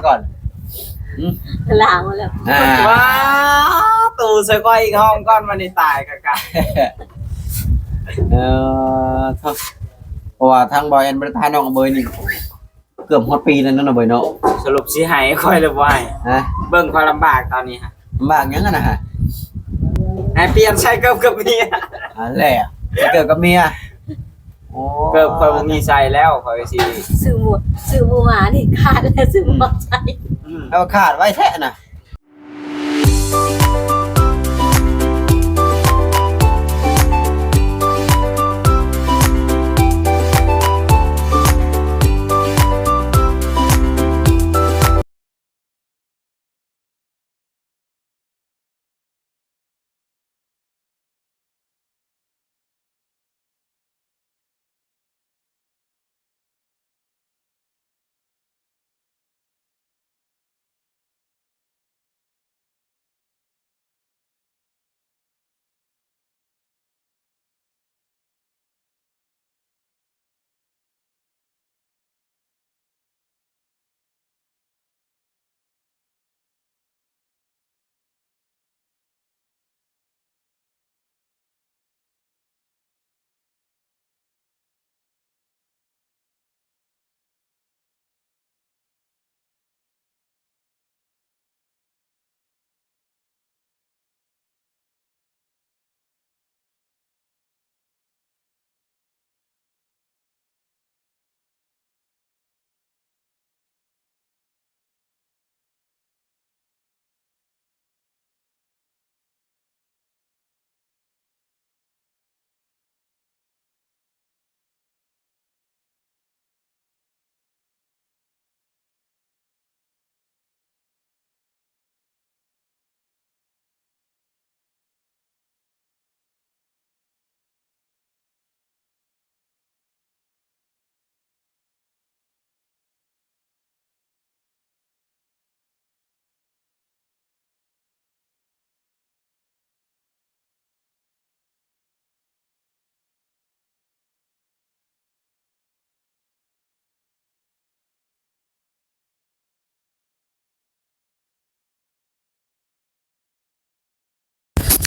ກ່ອນ. ອືມ ລ້າງມາແລ້ວ. ອ່າ ວ້າວ ຕູ້ໃສ່ຂ້ອຍອີກ ຫ້ອງກ່ອນ ບັດນີ້ຕາຍກະກະ. ເອີ ເພາະວ່າທາງບ່າວແອນບໍ່ໄດ້ພານ້ອງອາເບີຍນີ້ ເກືອບຮອດປີແລ້ວເນາະ ນ້ອງເບີຍເນາະ. ສະຫຼຸບຊິໃຫ້ຂ້ອຍຫຼືບໍ່ໃຫ້? ຮະ? ເບິ່ງຄວາມລຳບາກຕອນນີ້ຮະ. ລຳບາກຫຍັງຫັ້ນນະ? ໃຫ້ປ່ຽນໃສ່ເກີບກັບເມຍ. ອັນແຫຼະ ໃສ່ເກີບກັບເມຍ. ໂອ້ ເກີບຂ້ອຍບໍ່ມີໃສ່ແລ້ວ ຂ້ອຍຊິຊື້ໝູ ຊື້ໝູມານີ້ຂາດແລ້ວ ຊື້ໝູມາໃສ່. ອືມ ແລ້ວຂາດໄວແທ້ນະ.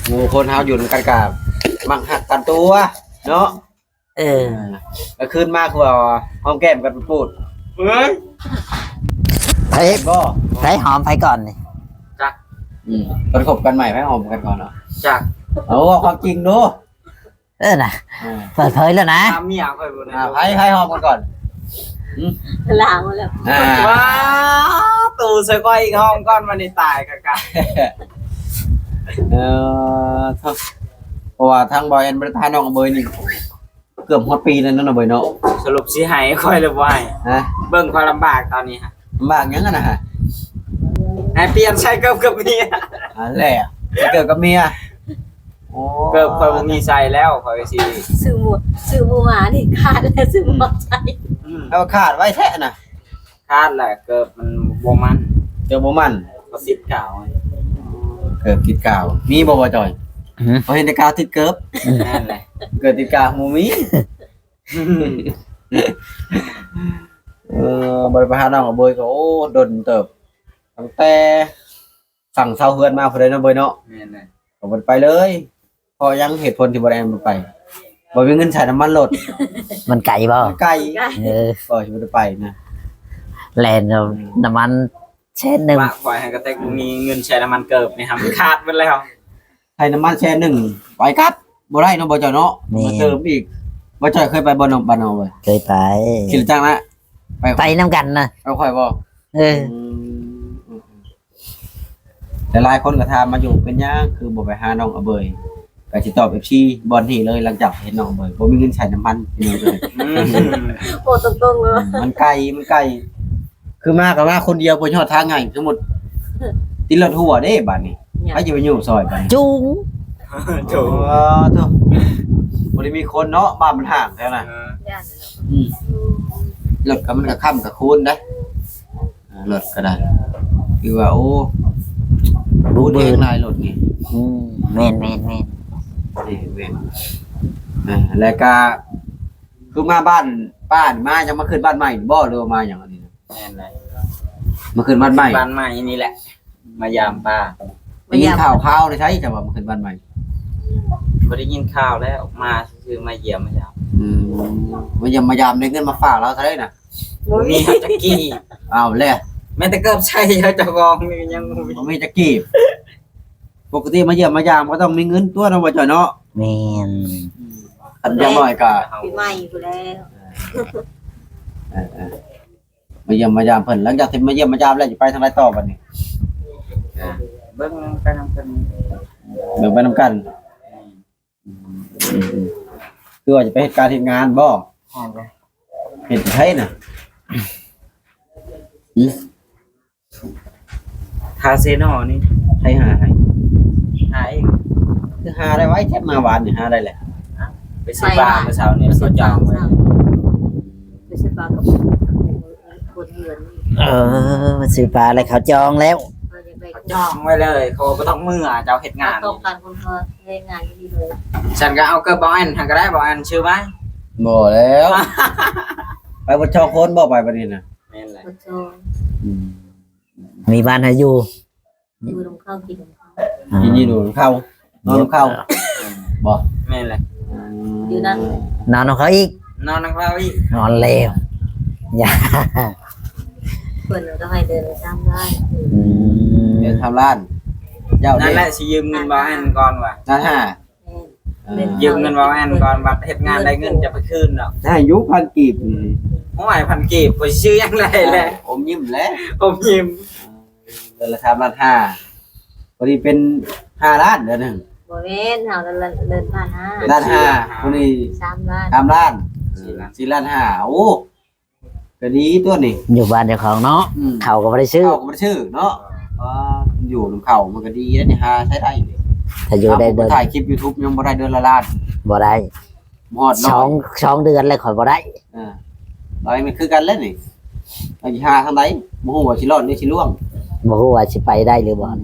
ໝູ່ຄົນເຮົາຢູ່ນຳກັນກະມັກຮັກກັນຕົວະເນາະ. ເອີ ອ່າ ກະຄືນມາຄືວ່າຫອມແກ້ມກັນປູດ. ເອີຍ ໃຜ ບໍ່ ໃຜຫອມໃຜກ່ອນນີ້? ຈັກ ອືມ ຕອນຄົບກັນໃໝ່ໃຜຫອມກັນກ່ອນເນາະ? ຈັກ ເອົາ ເວົ້າຄວາມຈິງດູ. ເອີນະ ອ່າ ເປີດເຜີຍແລ້ວນະ ຖາມເມຍຂ້ອຍບໍ່ໄດ້ ອ່າ ໃຜ ໃຜຫອມກັນກ່ອນ? ຫຶ? ລ້າງມາແລ້ວ ອ່າ ວ້າວ ຕູ້ໃສ່ຂ້ອຍອີກ ຫ້ອງກ່ອນ ບັດນີ້ຕາຍກະກະ. ເອີ ເພາະວ່າທາງບ່າວແອນບໍ່ໄດ້ພານ້ອງອາເບີຍນີ້ ເກືອບຮອດປີແລ້ວເນາະ ນ້ອງເບີຍເນາະ. ສະຫຼຸບຊິໃຫ້ຂ້ອຍຫຼືບໍ່ໃຫ້? ຮະ? ເບິ່ງຄວາມລຳບາກຕອນນີ້ຮະ. ລຳບາກຫຍັງຫັ້ນນະ? ໃຫ້ປ່ຽນໃສ່ເກີບກັບເມຍ. ອັນແຫຼະ ໃສ່ເກີບກັບເມຍ. ໂອ້ ເກີບຂ້ອຍບໍ່ມີໃສ່ແລ້ວ ຂ້ອຍຊິຊື້ໝູ ຊື້ໝູມານີ້ຂາດແລ້ວ ຊື້ໝູມາໃສ່. ອືມ ແລ້ວຂາດໄວແທ້ນະ. ຂາດແຫຼະ ເກີບມັນບໍ່ໝັ້ນ ເກີບບໍ່ໝັ້ນ ເຂົາຕິດກາວ. ເກີບຕິດກາວ ມີບໍ່ ບ່າວຈ່ອຍ? ຫື? ເຂົາເຫັນແຕ່ກາວຕິດເກີບ. ອືມ ນັ້ນແຫຼະ ເກີບຕິດກາວບໍ່ມີ. ເອີ ບໍ່ໄດ້ໄປຫານ້ອງອາເບີຍກະ ໂອ້ ດົນເຕີບ ຕັ້ງແຕ່ ສັ່ງເຊົ່າເຮືອນມາພຸ້ນເດເນາະເບີຍເນາະ. ແມ່ນແຫຼະ ກະບໍ່ໄດ້ໄປເລີຍ. ເພາະຫຍັງ ເຫດຜົນທີ່ບໍ່ໄດ້ ບໍ່ໄປ? ບໍ່ມີເງິນໃຊ້ນ້ຳມັນລົດ. ມັນໄກບໍ່? ມັນໄກ. ເອີ ກໍຊິບໍ່ໄດ້ໄປນະ ແລ່ນເອົາ ອືມ ນ້ຳມັນແສນໜຶ່ງ. ວ່າຂ້ອຍຫັ້ນກະແຕ່ບໍ່ມີເງິນໃຊ້ນ້ຳມັນເກີບນີ້ຫາ ມັນຂາດໝົດແລ້ວ. ໃຊ້ນ້ຳມັນແສນໜຶ່ງ ໄປກັບບໍ່ໄດ້ເນາະ ບ່າວຈ່ອຍເນາະ. ແມ່ນ ມາເຕີມອີກ. ບ່າວຈ່ອຍເຄີຍໄປບໍ່ ບ້ານນ້ອງເບີຍ? ເຄີຍໄປ. ຂີ່ລົດຈັກນະ? ໄປ ໄປນຳກັນນະ. ເອົາຂ້ອຍບໍ່? ເອີ ອືມ. ແຕ່ຫຼາຍຄົນກະຖາມມາຢູ່ ເປັນຫຍັງຄືບໍ່ໄປຫານ້ອງອາເບີຍ? ກະຊິຕອບເອັຟຊີບ່ອນນີ້ເລີຍ ຫຼັງຈາກເຫັນນ້ອງອາເບີຍ ບໍ່ມີເງິນໃຊ້ນ້ຳມັນ ພີ່ນ້ອງເອີຍ. ອືມ ເວົ້າຕົງໆເລີຍ ມັນໄກ ມັນໄກ. ຄືມາກະມາຄົນດຽວ ບໍ່ຮອດທາງໃຫຍ່. ສົມມຸດຕິດລົດຮົ່ວເດ້ບາດນີ້ ໃຜຈະໄປຢູ່ຊ່ອຍບາດນີ້? ຈູງ ໂອ້ ໂທ້ ບໍ່ໄດ້ມີຄົນເນາະ ບ້ານມັນຫ່າງແທ້ນະ. ເອີ ຢ້ານແຫຼະ. ອືມ ລົດກະມັນກະຄ້ຳກະຄູນໄດ໋. ອ່າ ລົດກະໄດ້ ຄືວ່າ ໂອ້ ບູດແຮງຫຼາຍລົດນີ້. ອືມ ແມ່ນໆໆ ນີ້ແມ່ນ. ອ່າ ແລ້ວກະຄືມາບ້ານປ້ານີ້ ມາຫຍັງ ມາຂຶ້ນບ້ານໃໝ່ບໍ່ ຫຼືວ່າມາຫຍັງອັນນີ້ນະ? ແມ່ນແຫຼະ. ມາຂຶ້ນບ້ານໃໝ່ ບ້ານໃໝ່ນີ້ແຫຼະ ມາຢາມປ້າ. ໄດ້ຍິນຂ່າວຄາວໃນໃສ ເຈົ້າວ່າມາຂຶ້ນບ້ານໃໝ່? ບໍ່ໄດ້ຍິນຂ່າວແລ້ວ ມາຊື່ໆ ມາຢ້ຽມມາຢາມ. ອືມ ມາຢ້ຽມມາຢາມ ໄດ້ເງິນມາຝາກລາວເທົ່າໃດນະ? ບໍ່ມີ ບໍ່ມີຈັກກີບ. ເອົາແລ້ວ ແມ່ນແຕ່ເກີບໃສ່ເຈົ້າຂອງນີ້ຍັງບໍ່ມີ ບໍ່ມີຈັກກີບ. ປົກກະຕິມາຢ້ຽມມາຢາມກໍຕ້ອງມີເງິນຕົວະເນາະ ບໍ່ຈ້ອຍເນາະ. ແມ່ນ ອືມ ຄັນຢ່າງໜ້ອຍກໍ ປີໃໝ່ພຸ້ນແຫຼະ. ເອີໆ ມາຢ້ຽມມາຢາມເພິ່ນ ຫຼັງຈາກທີ່ມາຢ້ຽມມາຢາມແລ້ວ ຈະໄປທາງໃດຕໍ່ບັດນີ້? ເບິ່ງໄປນຳກັນ ເບິ່ງໄປນຳກັນ. ອືມ ຄືວ່າຈະໄປເຮັດການເຮັດງານບໍ່? ແມ່ນແຫຼະ. ເຮັດໃສນະ? ຫື? ທ່າເຊໂນນີ້ ໃຜຫາໃຫ້? ຫາເອງ. ຄືຫາໄດ້ໄວແທ້ ມາວານນີ້ຫາໄດ້ແລ້ວ. ອ້າວ ໄປຊື້ປາມື້ເຊົ້ານີ້ ເຂົາຈ້ອງໄວ້. ໄປຊື້ປາກັບຄົນເຮືອນນີ້. ເອີ ມາຊື້ປາແລ້ວເຂົາຈ້ອງແລ້ວ. ເຂົາຈ້ອງໄວ້ເລີຍ ເຂົາບໍ່ຕ້ອງເມືອ ເຈົ້າເຮັດງານ ຕ້ອງການຄົນເຮັດງານດີເລີຍ. ຊັ້ນກໍເອົາເກີບບ່າວແອນຫັ້ນກໍໄດ້ ບ່າວແອນຊື້ໄວ້. ບໍ່ແລ້ວ ໄປເບິດສອງຄົນບໍ່ ໄປບັດນີ້ນະ? ແມ່ນແຫຼະ ເບິດສອງ. ອືມ ມີບ້ານໃຫ້ຢູ່ ຢູ່ນຳເຂົາ ກິນນຳເຂົາ. ອ່າ ກິນຢູ່ນຳເຂົາ ນອນນຳເຂົາ. ບໍ່ ແມ່ນແຫຼະ ຢູ່ນຳ ນອນນຳເຂົາອີກ ນອນນຳເຂົາອີກ. ນອນແລ້ວ ຢ່າ ເພິ່ນກໍໃຫ້ເດືອນລະສາມລ້ານ. ອືມ ເດືອນສາມລ້ານ. ເຈົ້າ ນັ້ນແຫຼະ ຊິຢືມເງິນບ່າວແອນກ່ອນວ່າ ລ້ານຫ້າ. ແມ່ນ ເອີ ຢືມເງິນບ່າວແອນກ່ອນ ບັດເຮັດງານໄດ້ເງິນຈະໄປຄືນດອກ. ໃຫ້ຢູ່ພັນກີບ. ໂອ້ຍ ພັນກີບ ຂ້ອຍຊິຊື້ຫຍັງໄດ້ແຫຼະ? ອມຍິ້ມແຫຼະ ອມຍິ້ມ. ເດືອນລະສາມລ້ານຫ້າ ພໍດີເປັນຫ້າລ້ານເດືອນໜຶ່ງ. ບໍ່ແມ່ນ ເຮົາເດືອນ ເດືອນລ້ານຫ້າ ລ້ານຫ້າ ຜູ້ນີ້ສາມລ້ານ ສາມລ້ານ ສີ່ລ້ານ ສີ່ລ້ານຫ້າ. ໂອ້ ກໍດີຕົວນີ້ ຢູ່ບ້ານເຈົ້າຂອງເນາະ. ອືມ ເຂົ້າກໍບໍ່ໄດ້ຊື້ ເຂົ້າກໍບໍ່ໄດ້ຊື້ເນາະ. ອ່າ ຢູ່ນຳເຂົາມັນກໍດີເດ້ນີ້ ຫາໃຊ້ໄດ້. ຖ້າຢູ່ໄດ້ ເຮົາໄດ້ເດີນ ໄປຖ່າຍຄລິບຢູທູບຍັງບໍ່ໄດ້ເດືອນລະລ້ານ ບໍ່ໄດ້. ຮອດຮ້ອຍ ສອງ ສອງເດືອນແລ້ວຂ້ອຍບໍ່ໄດ້. ເອີ ໄດ້ ມັນຄືກັນແຫຼະນີ້ ເຮົາຊິຫາທາງໃດ ບໍ່ຮູ້ວ່າຊິລອດຫຼືຊິລ່ວງ ບໍ່ຮູ້ວ່າຊິໄປໄດ້ຫຼືບໍ່. ອືມ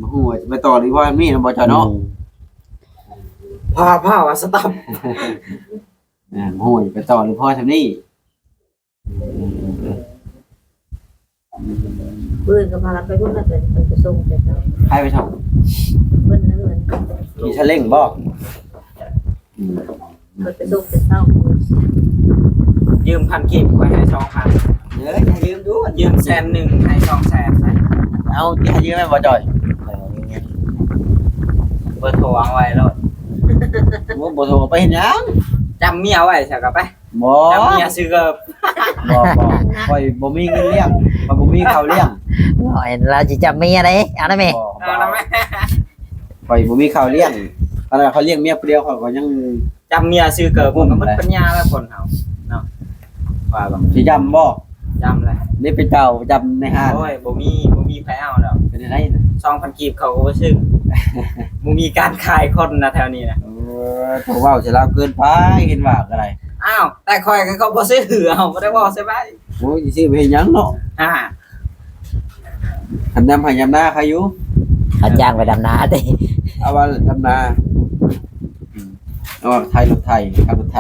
ບໍ່ຮູ້ວ່າຊິໄປຕໍ່ຫຼືວ່າມີນຳບໍ່ເຈົ້າເນາະ. ອືມ ພາ ພາວ່າສະຕັບ. ເອີ ບໍ່ຮູ້ວ່າຊິໄປຕໍ່ຫຼືພໍຊ່ຳນີ້. ມື້ອື່ນກໍພາກັນໄປພຸ້ນແຫຼະ ໄປ ໄປສົ່ງແຕ່ເຊົ້າ. ໃຜໄປສົ່ງ? ເພິ່ນນັ້ນແຫຼະ. ຂີ່ຊາເລ້ງບໍ່? ອືມ ເພິ່ນໄປສົ່ງແຕ່ເຊົ້າ. ຢືມພັນກີບ ຂ້ອຍໃຫ້ສອງພັນ. ເອີ ຢ່າລືມດູ ຢືມແສນໜຶ່ງ ໃຫ້ສອງແສນນະ. ເອົາ ຊິໃຫ້ຢືມແມ່ນບໍ່ຈ້ອຍ? ເບີໂທວາງໄວ້ໂລດ. ໂອ້ ເບີໂທໄປເຮັດຫຍັງ? ຈຳເມຍໄວ້ຊະກໍໄປ. ບໍ່ ຈຳເມຍຊື້ເກີບ. ບໍ່ ບໍ່ ຂ້ອຍບໍ່ມີເງິນລ້ຽງ ຂ້ອຍບໍ່ມີເຂົ້າລ້ຽງ. ບໍ່ ລາວຊິຈຳເມຍໄດ໋ ເອົານະແມ່. ບໍ່ ບໍ່ ເອົານະແມ່ ຂ້ອຍບໍ່ມີເຂົ້າລ້ຽງ. ຂະໜາດຂ້ອຍລ້ຽງເມຍຜູ້ດຽວ ຂ້ອຍກໍຍັງຈຳເມຍຊື້ເກີບ. ມັນກໍໝົດປັນຍາແລ້ວຄົນເຮົາເນາະ ວ່າແບບ ຊິຈຳບໍ່? ຈຳແຫຼະ. ນີ້ເປັນເຈົ້າຈຳໃນຮ້ານ. ໂອ້ຍ ບໍ່ມີ ບໍ່ມີໃຜເອົາດອກ. ເປັນຈັ່ງໃດນະ? ສອງພັນກີບເຂົາກໍບໍ່ຊື້. ບໍ່ມີການຂາຍຄົນນະແຖວນີ້ນະ. ເອີ ເຈົ້າເວົ້າໃສ່ລາວເກີນໄປ ເຫັນວ່າກໍໄດ້. ອ້າວ ແຕ່ຂ້ອຍກໍ ເຂົາບໍ່ຊື້ ເຮົາບໍ່ໄດ້ເວົ້າໃສ່ໃຜ. ໂອ້ຍ ຊິຊື້ໄປເຮັດຫຍັງເນາະ? ອ່າ ຄັນຍາມໄຮ່ຍາມນາໃຄຢູ່ ເຂົາຈ້າງໄປດຳນາຕິ. ເອົາວ່າດຳນາ ອືມ ເອົາວ່າໄຖລົດໄຖ ຂັບລົດໄຖ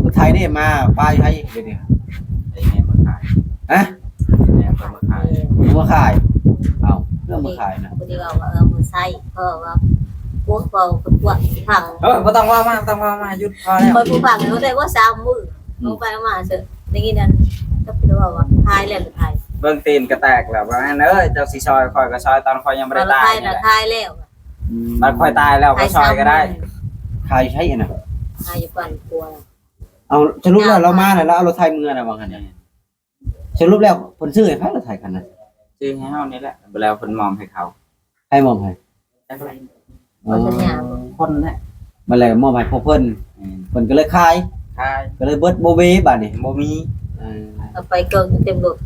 ລົດໄຖນີ້ມາປ້າຢູ່ໃສດຽວນີ້? ໄອ້ແມ່ມາຂາຍ. ຮະ? ແມ່ເພິ່ນມາຂາຍ. ມາຂາຍ? ເອົ້າ ເລື່ອງມາຂາຍນະ ບໍ່ໄດ້ເວົ້າວ່າ ເອີ ມາໃຊ້ ເພາະວ່າພວກເວົ້າກັບພວກຟັງ. ເອີ ບໍ່ຕ້ອງເວົ້າມາ ບໍ່ຕ້ອງເວົ້າມາ ຢຸດ ພໍແລ້ວ. ຂ້ອຍຜູ້ຟັງ ເຂົາໄດ້ວ່າສາມມື້ ອືມ ເອົາໄປເອົາມາເສີ ໄດ້ຍິນອັນກັບເພິ່ນເວົ້າວ່າຂາຍແລ້ວຂາຍ. ເບິ່ງຕີນກະແຕກແລ້ວ ວ່າຊັ້ນເອີຍ. ເຈົ້າຊິຊ່ອຍຂ້ອຍກໍຊ່ອຍ ຕອນຂ້ອຍຍັງບໍ່ໄດ້ຕາຍນີ້ແຫຼະ. ຂາຍແລ້ວ ອືມ ບັດຂ້ອຍຕາຍແລ້ວກໍຊ່ອຍກໍໄດ້. ຂາຍໃສຫັ້ນນະ? ຂາຍຢູ່ບ້ານຄົວ. ເອົາ ສະຫຼຸບແລ້ວລາວມານະ ລາວເອົາລົດໄຖເມືອນະ ວ່າຊັ້ນ. ສະຫຼຸບແລ້ວເພິ່ນຊື້ໃຫ້ໃຜລົດໄຖຄັນນັ້ນ? ຊື້ໃຫ້ເຮົານີ້ແຫຼະ ແລ້ວເພິ່ນມອບໃຫ້ເຂົາ. ໃຜມອບໃຫ້? ຈັກແຫຼະ. ອໍ ຄົນແຫຼະ ມາແລ້ວມອບໃຫ້ພວກເພິ່ນ. ແມ່ນ. ເພິ່ນກໍເລີຍຂາຍ ຂາຍ ກໍເລີຍເບິດ ບໍ່ມີບາດນີ້ ບໍ່ມີ. ເອີ ເອົາໄປເກີງເຕັມລົດ.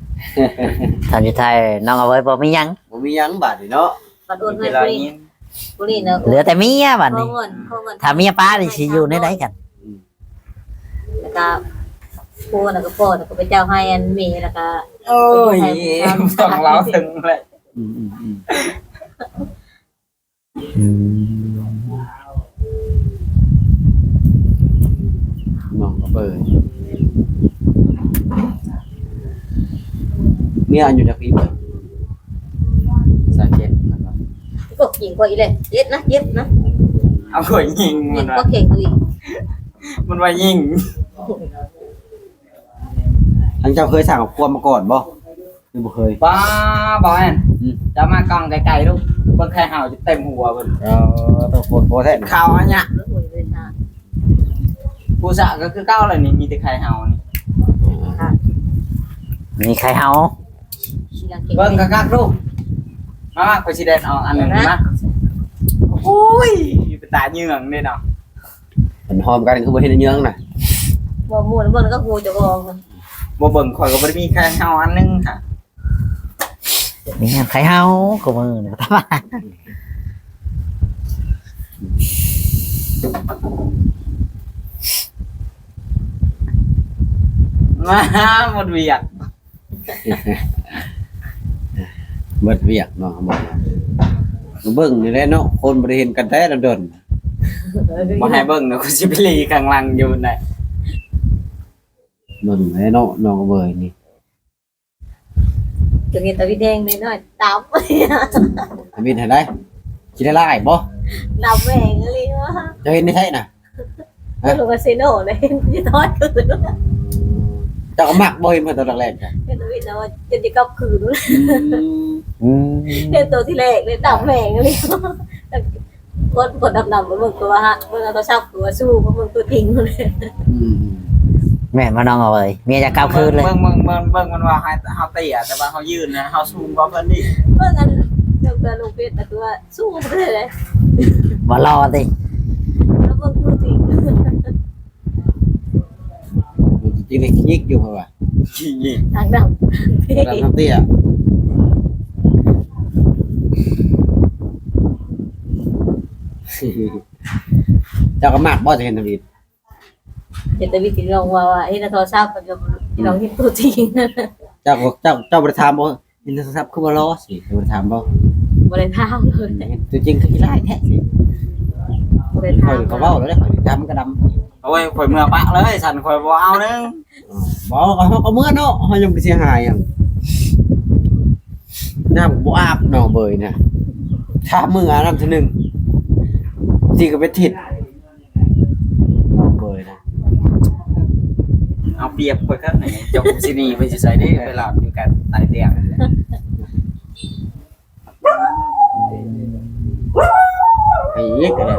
ທ່ານຢູ່ໄທ ນ້ອງເອົາໄວ້ບໍ່ມີຫຍັງ ບໍ່ມີຫຍັງບາດນີ້ເນາະ. ບັດໂອນໃຫ້ຜູ້ນີ້ ຜູ້ນີ້ນະ ເຫຼືອແຕ່ເມຍບາດນີ້. ຂໍເງິນ ຂໍເງິນ ຖ້າເມຍປ້ານີ້ຊິຢູ່ແນວໃດກັນ? ອືມ ແລ້ວກໍຜົວນະກໍພໍ່ນະກໍໄປເຈົ້າໃຫ້ອັນເມ ແລ້ວກໍ ໂອ້ຍ ຕ້ອງເລົ່າເຖິງແຫຼະ. ອືມ ອືມ ອືມ ອືມ ນ້ອງກໍເບີ ເມ ຍອາຍຸຈັກປີ? ຊາວເຈັດ ມັນວ່າ. ໂອ້ ຍິງຂ້ອຍອີກແລ້ວ ເຈັດນະ ເຈັດນະ. ເອົາຂ້ອຍຍິງ ຍິງ ມັນວ່າ ພວກເກັ່ງອີກ ມັນວ່າຍິງ. ທາງເຈົ້າເຄີຍສ້າງຄອບຄົວມາກ່ອນບໍ່ ຫຼືບໍ່ເຄີຍ? ບໍ່ ບໍ່ແມ່ນ. ອືມ ເຈົ້າມາກ້ອງໄກໆລູກ ເບິ່ງໄຂ່ເຫົ່າຈະເຕັມຫົວເພິ່ນ. ເອີ ຕ້ອງໂພດ ໂພດແທ້ ເຂົາອັນເນີ້ຍ ຜູ້ສາວກໍຄືເກົ່າແຫຼະນີ້ ມີແຕ່ໄຂ່ເຫົ່ານີ້. ອືມ ມີໄຂ່ເຫົ່າ ເບິ່ງຄັກໆລູກ ມາ ມາ ຂ້ອຍຊິແດດອອກອັນໜຶ່ງ ມາ. ໂອ້ຍ ເປັນຕາເຍືອງເດ້ເນາະ. ມັນຫອມກັນຄືບໍ່ເຫັນເຍືອງນະ. ບໍ່ ໝູ່ເບິ່ງແລ້ວກໍຮູ້ເຈົ້າຂອງ ບໍ່ເບິ່ງຂ້ອຍກໍບໍ່ໄດ້ມີໄຂ່ເຫົ່າອັນໜຶ່ງຫະ. ມີຫຍັງໄຂ່ເຫົ່າ ຄູ່ມື້ນີ້ ມາ ໝົດວຽກ. ເບິດວຽກເນາະ ເບິ່ງນີ້ແຫຼະເນາະ ຄົນບໍ່ໄດ້ເຫັນກັນແຕ່ດົນໆ. ບໍ່ໃຫ້ເບິ່ງເນາະ ກູຊິໄປຫຼີຂ້າງຫຼັງຢູ່ໄດ໋. ເບິ່ງແຫຼະເນາະ ນ້ອງເບີຍນີ້ ຈະເຫັນຕາວິດແດງນ້ອຍໆ ຕາມ ຕາວິດຫັ້ນໃດ໋ ຂີ້ລາຍບໍ່? ດຳແຫວງອີ່ຫຼີວະ ເຈົ້າເຫັນໃນໃສນະ? ຮະ? ເພິ່ນວ່າເຊໂນເດ້ ຢູ່ທອດຄືນ. ເຈົ້າກໍມັກບໍ່ເຫັນເພິ່ນຕອນແລກໆ ກະເຫັນທຳອິດນະ ວ່າຈົນຈະກັບຄືນ. ອືມ ອືມ ເຫັນໂຕທີແລກເດ້ ດຳແໝງອີ່ຫຼີ. ຄົນ ຄົນດຳໆ ມາເບິ່ງໂທລະທັດ ເບິ່ງເອົາໂທລະສັບ ຄືວ່າສູ້ມາເບິ່ງຕົວຈິງພຸ້ນ. ອືມ ແມ່ນບໍ່ນ້ອງເອີຍ ເມຍຈະກັບຄືນເລີຍ. ເບິ່ງ ເບິ່ງ ເບິ່ງ ເບິ່ງ ມັນວ່າໃຫ້ເຮົາເຕ້ຍ ແຕ່ວ່າເຮົາຍືນນະ ເຮົາສູງກວ່າເພິ່ນອີກ. ເບິ່ງອັນ ເບິ່ງແຕ່ລົງເຟສ ກໍຄືວ່າ ສູ້ເພິ່ນເລີຍ ບໍ່ຫຼໍ່ຕິ ລະເບິ່ງຕົວຈິງ ຕົວຈິງນີ້ຂີ້ຍິກຢູ່ ເພາະວ່າຂີ້ຍິກ ທາງດຳ ທາງດຳທາງເຕ້ຍ. ເຈົ້າກໍມັກບໍ່ ຈະເຫັນທຳອິດ ເຫັນແຕ່ວິດ ພີ່ນ້ອງວ່າ ວ່າເຫັນໃນໂທລະສັບ ພີ່ນ້ອງເຫັນຕົວຈິງ. ເຈົ້າ ເຈົ້າ ເຈົ້າບໍ່ໄດ້ຖາມບໍ່ ເຫັນໃນໂທລະສັບຄືບໍ່ຫຼໍ່ຊິ ເຈົ້າບໍ່ໄດ້ຖາມບໍ່? ບໍ່ໄດ້ຖາມເລີຍ ຕົວຈິງຄືຂີ້ຮ້າຍແທ້ຊິ. ບໍ່ໄດ້ຖາມ ຂ້ອຍກໍເວົ້າແລ້ວເດ້ ຂ້ອຍດຳກໍດຳ. ໂອ້ຍ ຂ້ອຍເມືອປະເລີຍ ຊັ້ນຂ້ອຍບໍ່ເອົາໜຶ່ງ. ບໍ່ ເຮົາກໍເມືອເນາະ ເຮົາຍັງໄປເສຍຫາຍຫຍັງ. ນ້ຳກໍບໍ່ອາບ ນ້ອງເບີຍນະ ຖ້າມື້ອາບນ້ຳເທື່ອໜຶ່ງ ຊິກໍເປັນທິດ. ນ້ອງເບີຍນະ ເອົາປຽບຂ້ອຍຄັກນີ້ ເຈົ້າຊິໜີໄປຢູ່ໃສເດ້ ໄປຫຼາບຢູ່ກັນໃຕ້ຕຽງ. ໄປອີກກໍໄດ້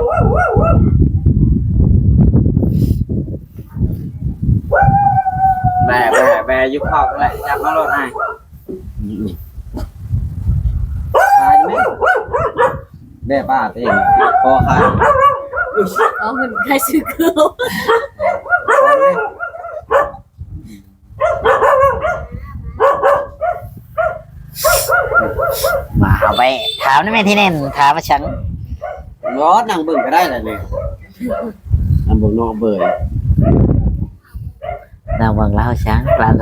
ແບ ແບ ແບຢູ່ຄອກແຫຼະ ຈັບມາໂລດອ້າຍ. ອືມ ຂາຍແມ່ ແບປາເຕັງ ພໍຂາຍ. ເອົາເງິນຂາຍຊື້ເກີບ ມາເອົາໄປຖາມນະແມ່ທີ່ແໜ້ນ ຖາມວ່າຫຍັງ? ບໍ່ ນັ່ງເບິ່ງກໍໄດ້ແຫຼະນີ້ ນັ່ງເບິ່ງນ້ອງເບີຍ. ນັ່ງເບິ່ງລາວຫຍັງ ລາວ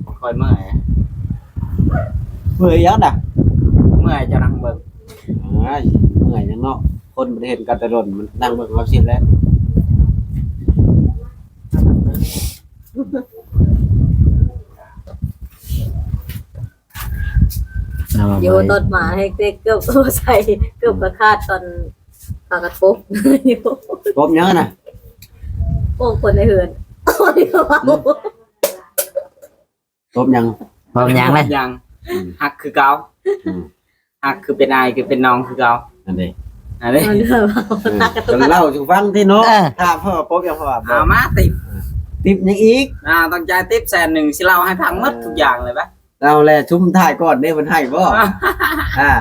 ກໍ ຂ້ອຍເມື່ອຍ. ເມື່ອຍຫຍັງນະ? ເມື່ອຍຈະນັ່ງເບິ່ງ. ອ້າຍ ເມື່ອຍຫຍັງເນາະ ຄົນບໍ່ໄດ້ເຫັນກັນແຕ່ດົນ ມັນນັ່ງເບິ່ງເຮົາຊິແຫຼະ. ເອົາມາ ຢູ່ ເບິ່ງ ຕອນມາໃຫ້ເຕະເກີບໃສ່ ເກີບກໍຂາດຕອນ ພາກັນປົບຢູ່ ປົບຫຍັງນະ? ປົບຄົນໃນເຮືອນ ຄົນທີ່ເຂົາເວົ້າ ອືມ ປົບຫຍັງ? ປົບຫຍັງເລີຍ? ຫຍັງ? ອືມ ຮັກຄືເກົ່າ. ອືມ ຮັກຄືເປັນອ້າຍ ຄືເປັນນ້ອງຄືເກົ່າ. ອັນນີ້ ອັນນີ້ ມັນເວົ້າ ເອີ ຮັກກັນ ກໍເລົ່າສູ່ຟັງຕິເນາະ. ເອີ ຖ້າເພິ່ນວ່າປົບຫຍັງ ເພິ່ນວ່າ ເອົາມາຕິບ ຕິບຫຍັງອີກ? ອ່າ ຕ້ອງຈ່າຍຕິບແສນໜຶ່ງ ຊິເລົ່າໃຫ້ຟັງໝົດ ເອີ ທຸກຢ່າງເລີຍບະ. ເອົາແຫຼະ ຊຸມຖ່າຍກ່ອນເດ້ ເພິ່ນໃຫ້ບໍ່? ອ່າ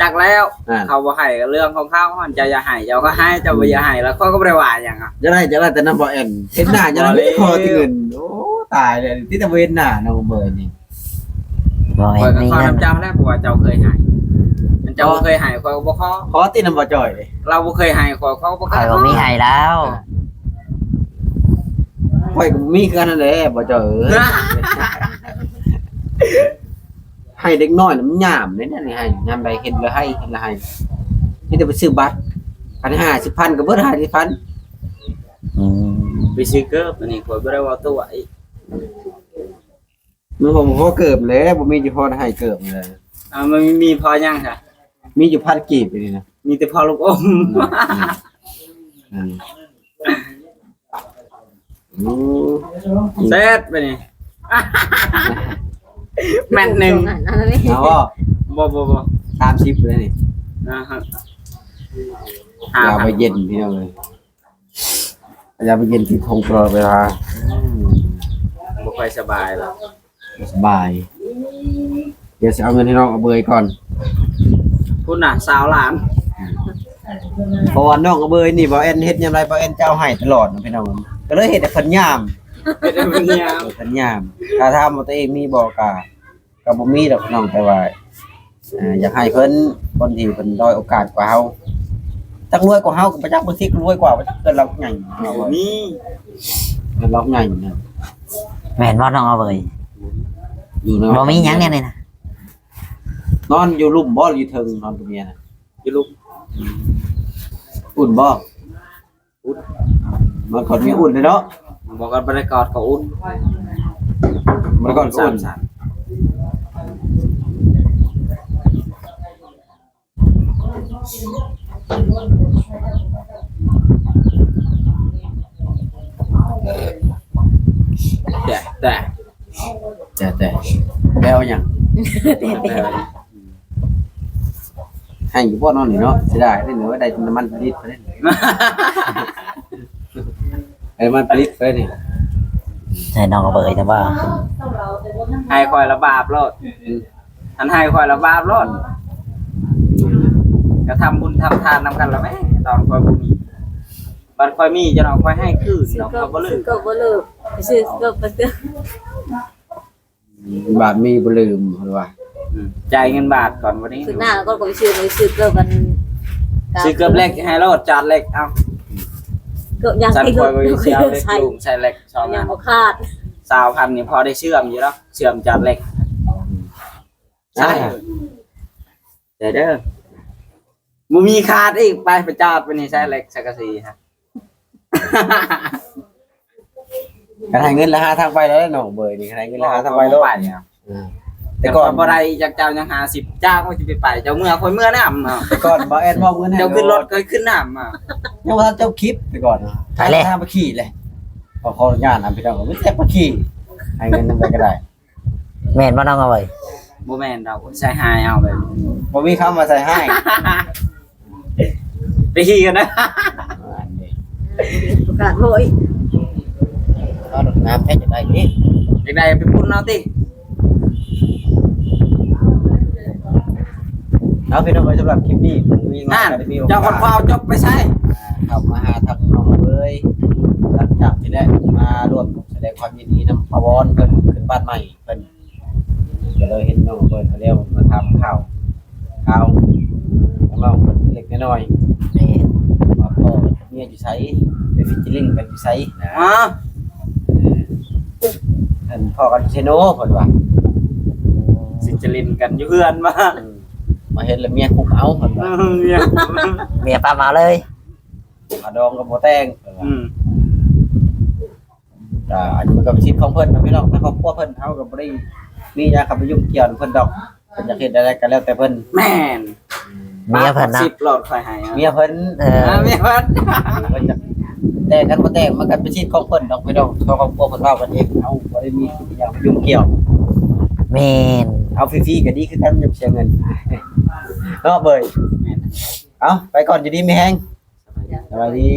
ຈັກແລ້ວ ອ່າ ເຂົາບໍ່ໃຫ້ກໍເລື່ອງຂອງເຂົາ ເຈົ້າຢາກໃຫ້ເຈົ້າກໍໃຫ້ ເຈົ້າບໍ່ຢາກໃຫ້ແລ້ວ ຂ້ອຍກໍບໍ່ໄດ້ວ່າຫຍັງ. ຢາກໄດ້ ຢາກໄດ້ແຕ່ນຳບໍ່ແອນ ເຫັນໜ້າ ຢາກໄດ້ ຂໍຕິເງິນ. ໂອ້ ຕາຍແລ້ວ ຕິແຕ່ບໍ່ເຫັນໜ້ານ້ອງເບີຍນີ້. ບໍ່ແອນ ຂ້ອຍກໍຂໍນຳເຈົ້າແຫຼະ ເພາະວ່າເຈົ້າເຄີຍໃຫ້ ຄັນເຈົ້າບໍ່ເຄີຍໃຫ້ ຂ້ອຍກໍບໍ່ຂໍ. ຂໍຕິນຳບໍ່ຈ່ອຍເດ້ ລາວບໍ່ເຄີຍໃຫ້ ຂ້ອຍ ຂ້ອຍກໍບໍ່ ຂ້ອຍກໍມີໃຫ້ລາວ. ອ່າ ຂ້ອຍກໍມີຄືກັນນັ້ນແຫຼະ ບໍ່ຈ່ອຍເອີຍ. ໃຫ້ເດັກນ້ອຍນະມັນຍາມເດ້ ນີ້ໃຫ້ຍາມໃດເຫັນແລ້ວໃຫ້ ເຫັນແລ້ວໃຫ້. ມີແຕ່ໄປຊື້ບັດ ຄັນຫ້າສິບພັນກໍເບິດຫ້າສິບພັນ. ອືມ ໄປຊື້ເກີບ ອັນນີ້ຂ້ອຍບໍ່ໄດ້ເວົ້າຕົວະອີກ. ມັນບໍ່ພໍເກີບແຫຼະ ບໍ່ມີຢູ່ພໍໃຫ້ເກີບແຫຼະ. ອ່າ ມັນມີພໍຫຍັງຊະ? ມີຢູ່ພັນກີບນີ້ນະ ມີແຕ່ພໍລູກອົມ. ອືມ ອືມ ອືມ ແຊດໄປນີ້ ແມັດໜຶ່ງ. ເອົາບໍ່? ບໍ່ ບໍ່ ບໍ່ ສາມສິບເລີຍນີ້. ອ່າຮະ ຢາໄປເຢັນພີ່ນ້ອງເອີຍ. ຢາໄປເຢັນທີ່ຄົງຕະຫຼອດເວລາ ອືມ ບໍ່ຄ່ອຍສະບາຍແລ້ວ. ສະບາຍ ດຽວຊິເອົາເງິນໃຫ້ນ້ອງອາເບີຍກ່ອນ ພຸ້ນນະ ຊາວລ້ານ. ເພາະວ່ານ້ອງອາເບີຍນີ້ ບ່າວແອນເຮັດຍາມໃດ ບ່າວແອນຈະເອົາໃຫ້ຕະຫຼອດນະພີ່ນ້ອງ ກໍເລີຍເຮັດໃຫ້ເພິ່ນຍາມ ເຮັດໃຫ້ເພິ່ນຍາມ ເຮັດໃຫ້ເພິ່ນຍາມ. ຖ້າຖາມວ່າຕົວເອງມີບໍ່ ກະ ກໍບໍ່ມີດອກພີ່ນ້ອງ ແຕ່ວ່າ ເອີ ຢາກໃຫ້ເພິ່ນ ຄົນທີ່ເພິ່ນດ້ອຍໂອກາດກວ່າເຮົາ ຈັກລວຍກວ່າເຮົາກໍບໍ່ຈັກ ບາງທີກໍລວຍກວ່າ ບໍ່ຈັກ ເຮືອນລາວໃຫຍ່ ບໍ່ມີ ເຮືອນລາວໃຫຍ່ນະ. ແມ່ນບໍ່ນ້ອງອາເບີຍ? ຢູ່ນອນ ບໍ່ມີຫຍັງແນວນີ້ນະ. ນອນຢູ່ລຸ່ມບໍ່ ຫຼື ຢູ່ເທິງ? ນອນກັບເມຍນະ ຢູ່ລຸ່ມ. ອືມ ອຸ່ນບໍ່? ອຸ່ນ ມາກອດເມຍອຸ່ນເດ້ເນາະ. ບໍ່ກອດ ບໍ່ໄດ້ກອດກໍອຸ່ນ ບໍ່ໄດ້ກອດກໍອຸ່ນ. ແຕ່ ແຕ່ ແຕ່ ແຕ່ ແຕ່ວ່າຫຍັງ? ແຕ່ວ່າຫຍັງ? ໃຫ້ຢູ່ບໍ່ເນາະນີ້ເນາະ ເສຍດາຍເດ້ ໄດ້ແຕ່ນ້ຳມັນຜະລິດໄປເດ້ ໄດ້ນ້ຳມັນຜະລິດໄປນີ້. ໃຫ້ນ້ອງເອົາເບີຍຈັ່ງວ່າ ໃຫ້ຂ້ອຍລະບາບໂລດ. ອືມ ອັນໃຫ້ຂ້ອຍລະບາບໂລດ. ກໍທຳບຸນທຳທານນຳກັນລະແມ້ ຕອນຂ້ອຍບໍ່ມີ ບັດຂ້ອຍມີຈະເນາະ ຂ້ອຍໃຫ້ຄືນ ຊື້ເກີບ ເນາະ ຂ້ອຍບໍ່ລືມ ຊື້ເກີບບໍ່ລືມ ຊື້ເກີບບໍ່ເຊື່ອ. ບາດມີບໍ່ລືມເພິ່ນວ່າ. ອືມ ຈ່າຍເງິນບາດກ່ອນວັນນີ້ ຄືໜ້າກ່ອນກໍໄປຊື້ ໄປຊື້ເກີບອັນ ຊື້ເກີບເລັກໃຫ້ໂລດ ຈາດເລັກ. ເອົາ ເກີບຢາກ ສັນ ໃຫ້ ຂ້ອຍກໍໄປຊື້ເອົາເລັກ ໃສ່ ລຸງໃສ່ເລັກສອງອັນ ຍັງບໍ່ຂາດ. ຊາວພັນນີ້ພໍໄດ້ເຊື່ອມຢູ່ດອກ ເຊື່ອມຈາດເລັກ. ໃສ່ ໃສ່ເດີ ບໍ່ມີຂາດອີກ. ໄປ ໄປຈອດໄປນີ້ ໃສ່ເຫຼັກສັງກະສີຮະ. ຄັນໃຫ້ເງິນລະຫາທາງໄປແລ້ວເນາະ ເບີຍນີ້ ຄັນໃຫ້ເງິນລະຫາທາງໄປໂລດ. ເອີ ແຕ່ກ່ອນບໍ່ໄດ້ຈັກ ເຈົ້າຍັງຫ້າສິບ ຈ້າງວ່າຊິໄປໄປ ເຈົ້າເມືອ ຂ້ອຍເມືອນຳເນາະ. ແຕ່ກ່ອນບໍ່ແອດເວົ້າເງິນໃຫ້ ເຈົ້າຂຶ້ນລົດ ຂ້ອຍຂຶ້ນນຳເນາະ. ຍັງບໍ່ທັນຈົບຄລິບ ແຕ່ກ່ອນເນາະ ໄປແລ້ວ ທາງໄປຂີ່ເລີຍ. ຂໍ ຂໍອະນຸຍາດນຳພີ່ນ້ອງ ມີແຕ່ໄປຂີ່ ໃຫ້ເງິນນຳໃດກໍໄດ້. ແມ່ນບໍ່ນ້ອງເອີຍ? ບໍ່ແມ່ນດອກ ໃສ່ຮ້າຍເອົາ ແບບບໍ່ມີຄຳວ່າໃສ່ຮ້າຍ. ໄປຂີ່ກັນນະ ປະກາດໂຫຍ. ເອົາດອກ ງາມແທ້ ຢາກໄດ້ນີ້ ຢາກໄດ້ໄປປຸ້ນເອົາຕິ. ເອົາ ພີ່ນ້ອງເອີຍ ສຳລັບຄລິບນີ້ ມີມາ ເຈົ້າຄົນເວົ້າຈົບໄປໃສ? ອ່າ ເຂົ້າມາຫາທາງນ້ອງເອີຍ ຫຼັງຈາກທີ່ໄດ້ມາຮ່ວມ ສະແດງຄວາມຍິນດີນຳປ້າວອນເພິ່ນຂຶ້ນບ້ານໃໝ່ເພິ່ນ ກໍເລີຍເຫັນນ້ອງເພິ່ນກໍແລ້ວມາຖາມຂ່າວ ຂ່າວນ້ອງເພິ່ນເລັກນ້ອຍ. ແມ່ນ ວ່າພໍ່ເມຍຢູ່ໃສ ໄປຟີເຈີລິ້ງກັນຢູ່ໃສນະ. ຮະ ເອີ ອັນ ພໍ້ກັນເຊໂນເພິ່ນວ່າ ຊິຈະຫຼິ້ນກັນຢູ່ເຮືອນວ່າ ອືມ ມາເຫັນແລ້ວເມຍຄຸບເອົາເພິ່ນວ່າ ເອີ ເມຍ ເມຍປ້າມເອົາເລີຍ ຄ່າດອງກໍບໍ່ແຕ່ງເພິ່ນວ່າ. ອືມ ກໍອັນນີ້ມັນກໍເປັນສິດຂອງເພິ່ນເນາະພີ່ນ້ອງ ທາງຄອບຄົວເພິ່ນ ເຮົາກໍບໍ່ໄດ້ມີຫຍັງເຂົ້າໄປຫຍຸ້ງກ່ຽວນຳເພິ່ນດອກ ເພິ່ນຢາກເຮັດແນວໃດກໍແລ້ວແຕ່ເພິ່ນ. ແມ່ນ ເມຍເພິ່ນນະ ສິບໂລດຂ້ອຍໃຫ້ ເມຍເພິ່ນ. ເອີ ເມຍເພິ່ນ ເພິ່ນຢາກແຕ່ງກັນບໍ່ແຕ່ງ ມັນກໍເປັນສິດຂອງເພິ່ນດອກພີ່ນ້ອງ ທາງຄອບຄົວເພິ່ນເວົ້າກັນເອງ ເຮົາບໍ່ໄດ້ມີຫຍັງໄປຫຍຸ້ງກ່ຽວ. ແມ່ນ ເອົາຟຣີໆກໍດີຄືກັນ ຢ່າໄປເສຍເງິນເນາະເບີຍ. ແມ່ນ ເອົາ ໄປກ່ອນ ຢູ່ດີມີແຮງ ສະບາຍດີ.